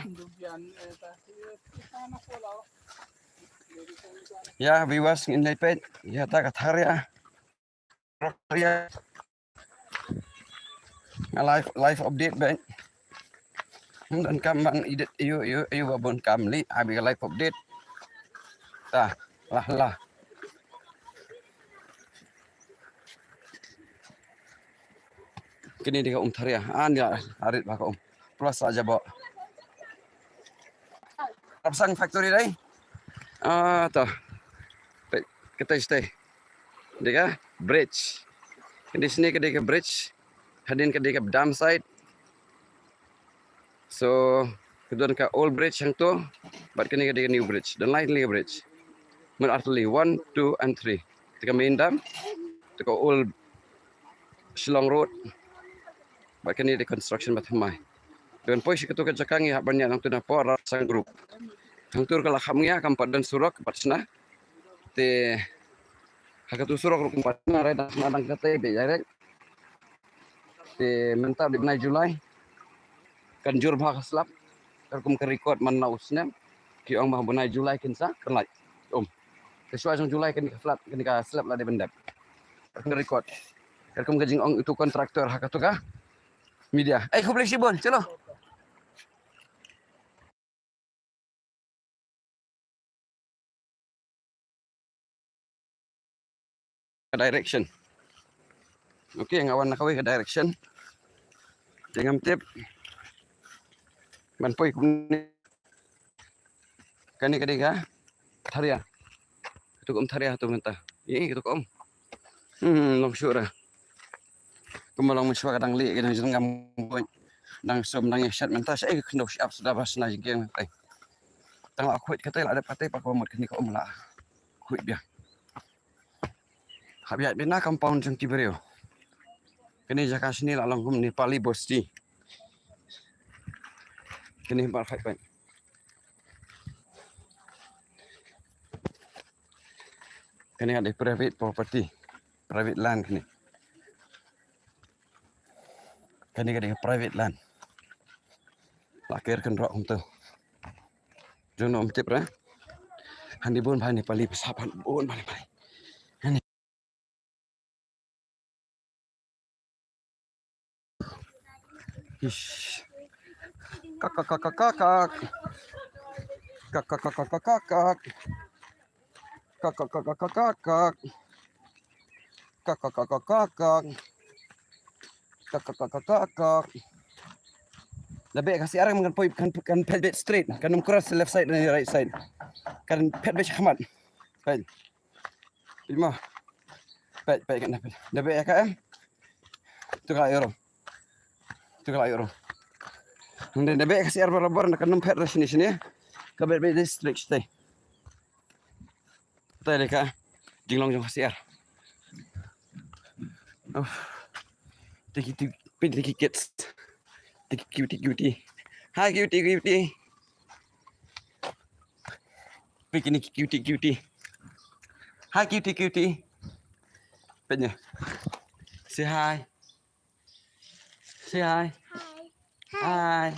Ïa viewers, ngin ïa peit ïa kata ka tharia. Tharia. Nga live, live update beit. Ym don kam ban edit ïa u, ïa u, ïa u ba bun kam lei, ai beit ka live update. Ta, lah, lah. Kine dei ka um tharia. Ani la rit ba ka um. Plus la jabok. Rapsang factory dei. Ah, to. Peit, kata shatei. Dei ka bridge. Kane sini ka dei ka bridge. Hadien ka dei ka dam site. So, ka don ka old bridge hangto, bad kane ka dei ka new bridge. Don lai tylli ka bridge. Mut ar tylli, one, two and three. Te ka main dam, te ka old Shillong Road. Bad kane dei construction ba thymmai. Te ban poi sha kato ka jaka ngi hap ban ïaid hangto na por Rapsang Group. Hangto ka la kham ngia, kam pat don surok, pat shna. Te ha kato surok ruh kam pat shna, dang shna dang katei beit direct. Te mynta dei bnai July. Kan jur bha ka slab. Katkum ka record man la u snem. Ki ong ba bnai July kin sa, kan lait. Um. Te shuwa jong July kane ka slab, kane ka slab la dei ban dep. Katkum ka record. Katkum ka jingong uto u contractor ha kato ka media. Ai, khublei shibun, chalo. Direction. Okay, nga wan na kawei ka direction. Te ngam tip ban poi kumne. Kane ka dei ka tharia. Kato ka um tharia hato mynta. Ïa, kato ka um. Hmm, long shuh ra. Kumba long mynshuwa ka dang lieh, ka dang jingam buit. Dang sum, dang ïashat mynta, shaei ka khyndew shyiap suda ba shna jingkieng mynta. Tang la khuid katei, la dep katei, pat ka mut kane ka um la khuid biang. Hap ïaid beit na compound jong ki briew. Kane jaka shane la long kum Nepali bosti. Kane bar khat peit. Kane ka dei private property, private land kane. Kane ka dei private land. La ker kynroh kumto. Jong no ym tip re. Hani bun bha Nepali, pisa bun bha Nepali. Hani. Ish. Kak, kak, kak, kak, kak, kak. Kak, kak, kak, kak, kak, kak. Kak, kak, kak, kak, kak, kak. Kak, kak, kak, kak, kak, kak. Kak, kak, kak, kak, kak, kak. Da beh ka siar kan poi, kan, kan phet beit straight. Kan ym cross left side ne right side. Kan phet beit shakhmat. Peit. Peit mo. Peit, peit kan da peit. Da beh ka em. Tu ka la ïoh. Tu ka la ïoh. Hynrei da beh ka siar barabor, kan ym phet ra shane shane. Ka beh beit straight shatei. Te dei ka jinglong jong ka siar. Oh. Tiki tiki, peit tiki kids. Tiki cutie cutie. Hi cutie cutie. Peit kine ki cutie cutie. Hi cutie cutie. Peit ne. Say hi. Say hi. Hi. Hi.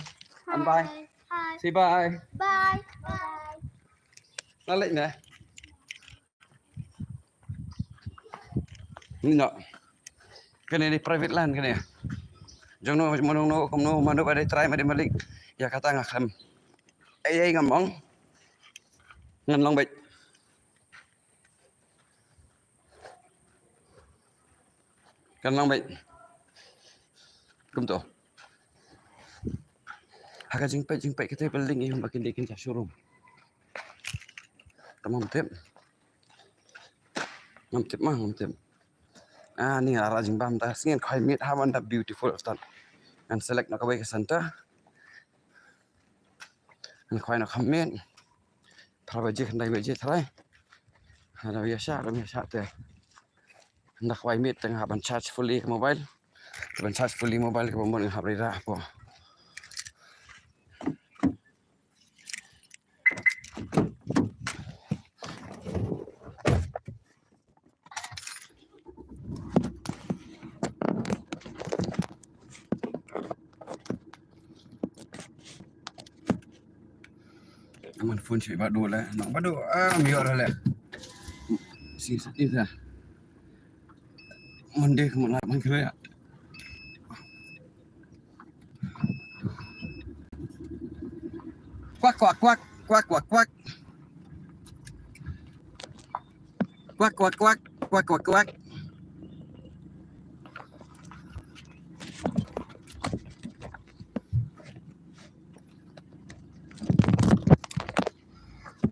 And bye. Hi. Say bye. Bye. Bye. Nga leit ne. Ni no. Kane dei private land kane. Jong no, mano no, kumno, mano ba dei trai, ma dei malik. Ïa kata nga khlem. Ei, ei, ngam ong. Ngan long beit. Kan long beit. Kumto. Ha ka jingpeit, jingpeit katei building ïa ba kin dei kin shah showroom. Te ngam tip. Ngam tip ma, ngam tip. Ah, ni ara jingbam ta. Sngi ngan khwai miet ha ban da beautiful after. Ngan select na kawei ka center. Ngan khwai na kham miet. Phra baje, khyndai baje trai. Haba ïa shah, haba ïa shah te. Nda khwai miet te nga hap ban charge fully ka mobile. Ban charge fully mobile kaba mut nga hap rira hapoh. Aman Pun shi ba do le. Nak ba do. Ah, mior le. Si, si, sa. Monday ka mula man kre. Quack, quack, quack, quack, quack, quack. Quack, quack, quack, quack, quack, quack.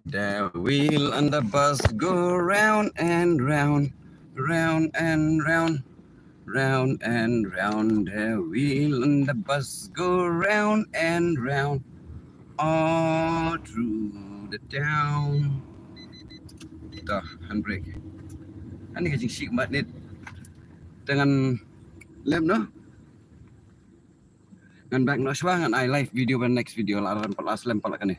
The wheel on the bus go round and round, round and round, round and round. The wheel on the bus go round and round, all through the town. Dah, handbrake. Ani ka jingshik mat nit. Te ngan lem noh. Ngan back noh shuwa, ngan ai live video ban next video la ran pat la slem pat la kane.